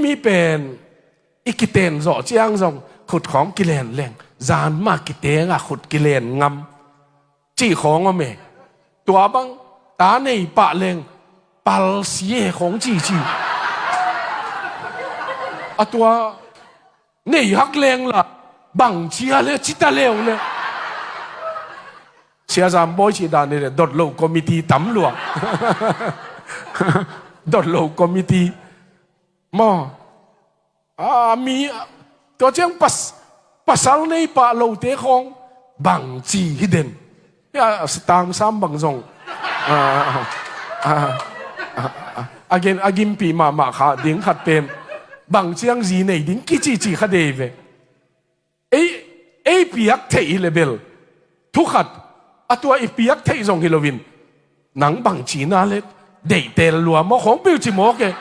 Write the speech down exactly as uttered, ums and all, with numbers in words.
Mi pen i kiten zawh ciang zong khut khawng kilen leng, zan mah kiteng ah khut kilen ngam cih khawng om e. Tua bang ta nei pah leng palsie khawng cici. A tua nei hak leng la bangci a le cita leu le. Sia Zam Bawi cih dan ni le dot lo committee tam lua. Dot lo committee maw? A mi tua ciang pas, pasal nei pah lote khawng bangci hi den. Ya, tang sam bang zong a, a, a, a, a gen, a gimpi mahmah kha ding khat pen bang ciang zi nei ding kicici kha dei ve. Ei, ei piak theih hi le bel thu khat, a tua i piak theih zong hi loin nang bangci na le deihtel lua maw khawng peuh ci mawk e.